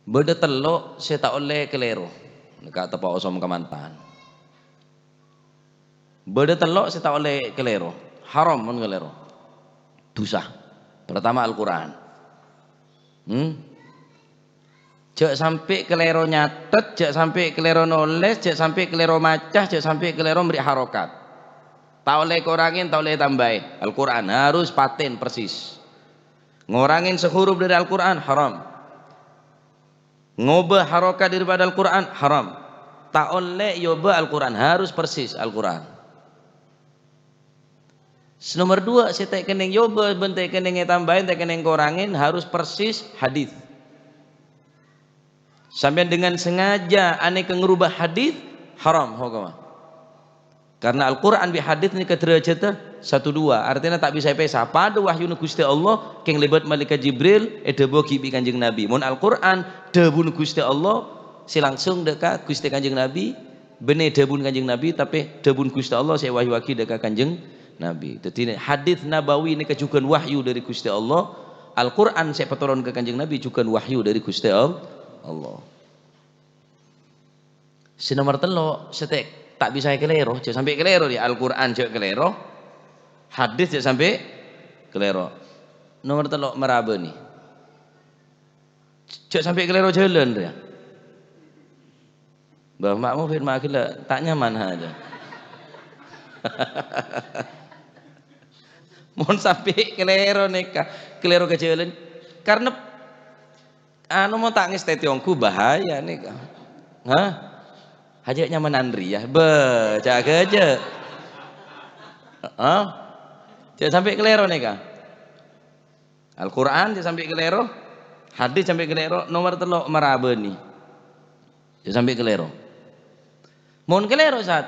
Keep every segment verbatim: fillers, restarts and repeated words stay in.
Bâdâ tello' sè ta' ollè kalèro. Nèka teppa' osom kamantan. Bâdâ tello' sè ta' ollè kalèro. Haram mon kalèro. Dusa. Pertama, Al-Qur'an. Hmm? Jhâ' sampè' kalèro nyatet, jhâ' sampè' kalèro nolès, jhâ' sampè' kalèro maca, jhâ' sampè' kalèro mèrè harokat. Ta' ollè korangè, ta' ollè tambâi. Al-Qur'an harus patèn persis. Ngorangè sahuruf dâri Al-Qur'an, haram. Ngobâ harokat daripada Al-Qur'an, haram. Ta' ollè èobâ Al-Qur'an, harus persis Al-Qur'an. Sè nomer duwâ', sè ta' kennèng èobâ bân ta' kennèng ètambâi, ta' kennèng korangè, harus persis hadis. Sampèyan dengan sengaja anèka ngarubah hadis, haram hokomma. Karena Al-Qur'an bi' hadis nèka dârâjhâddhâ satu dua, artèna ta' bisa èpèsa. Padâ wahyuna Ghustè Allah, kèng lèbât Malaèkat Jibril, èdhâbuwaghi bi' Kanjeng Nabi. Mon Al-Qur'an, dhâbuna Ghustè Allah, sè langsung dâ' ka Ghustè Kanjeng Nabi, bânnè dhâbuna Kanjeng Nabi, tapè dhâbuna Ghustè Allah sè èwahyuwaghi dâ' ka Kanjeng Nabi. Dhâddhi, hadis nabawi nèka jhughân wahyu dâri Ghustè Allah, Al-Qur'an sè èpatoron ka Kanjeng Nabi jhughân wahyu dâri Ghustè Al-, Allah. Sè nomer tello', sè ta', ta' bisa èkalèro, jhâ' sampè' kalèro, yâ, Al-Qur'an jhâ' kalèro, hadis jhâ' sampè' kalèro. Nomer tello', marabâni. Jhâ' sampè' kalèro jhâlân, yâ. Bâh, ma' mungkin ma' ghellâ' ta' nyaman, ha, jâ. Mon sampè' kalèro nèka, kalèro ka jhâlân. Karna Anu, mon ta' ngèstètè ongghu bahaya nèka. Hah? Hajâ' nyamanan rèya. Bâh, jâ'-ghâjâ'. Heeh. Jhâ' sampè' kalèro nèka. Al-Qur'an jhâ' sampè' kalèro. Hadis sampè' kalèro. Nomer tello', marabâni. Jhâ' sampè' kalèro. Mon kalèro, Sat.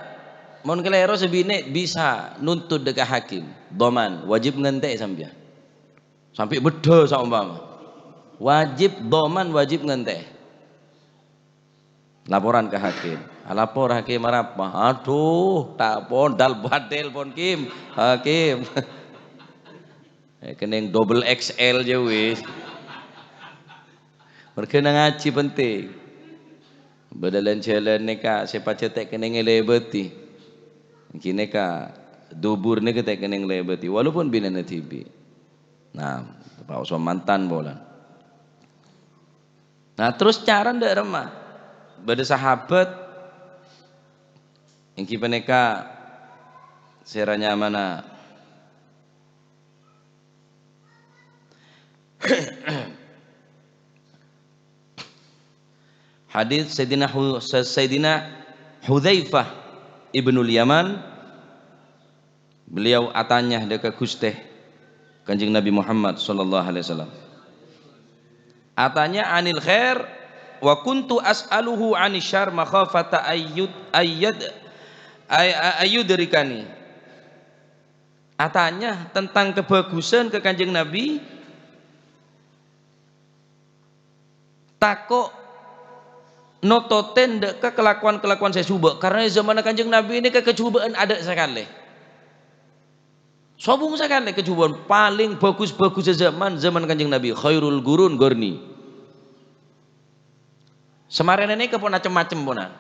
Mon kalèro, sè binè' bisa nuntut dâ' ka hakim. Dhaman, wajib ngantè' sampèyan. Sampè' beddhâ saompama. Wajib dhaman, wajib ngantè'. Laporan ka hakim. Alapor hakim arapa? Adhu, ta' pon, dal-badel pon, Kim. Hakim. Eh, kennèng double X L jâ wis. Mergâna ngajhi penting. Bâdâ lan-jhâlân nèka sè pajhât ta' kennèng èlèbâdhi. Ghi nèka dubur nèka ta' kennèng èlèbâdhi, walaupun binèna dhibi'. Nah, paoso mantan polana. Nah, terros carana dâ' remma? Bâdâ sahabat, èngghi panèka sèra nyamana Hadis Sayyidina Hu-, Sa-, Sayyidina Hudzaifah ibnul Yaman, beliau atanya dâ' ka Ghustè Kanjeng Nabi Muhammad sallallahu alaihi wasallam. Atanya anil khair, wa kuntu as'aluhu anis syarr makhafata ayyud-, ayyad-, ay-, ay-, ayyudrikani. Atanya tentang kebagusan ka Kanjeng Nabi, tako' nototè dâ' ka kalakowan-kalakowan sè jhubâ'. Karna è zamanna Kanjeng Nabi nèka kajhubâ'ân adâ' sakalè. Sobung sakalè kajhubâ'ân. Palèng bagus-bagus è zaman, zaman Kanjeng Nabi. Khairul qurun qarni. Samarèna nèka pon cem-macem pona.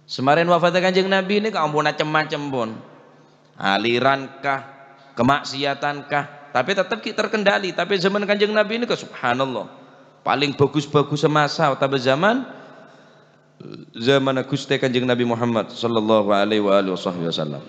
Samarèn wafatta Kanjeng Nabi nèka ampon cem-macem pon. Aliran kah, kamaksiatan kah, tapè tettep ghi' terkendali. Tapè zaman Kanjeng Nabi nèka, subhanallah, palèng bagus-bagus masa otabâ zaman, zamanna Ghustè Kanjeng Nabi Muhammad sallallahu alaihi wa alihi wasahbihi wasallam.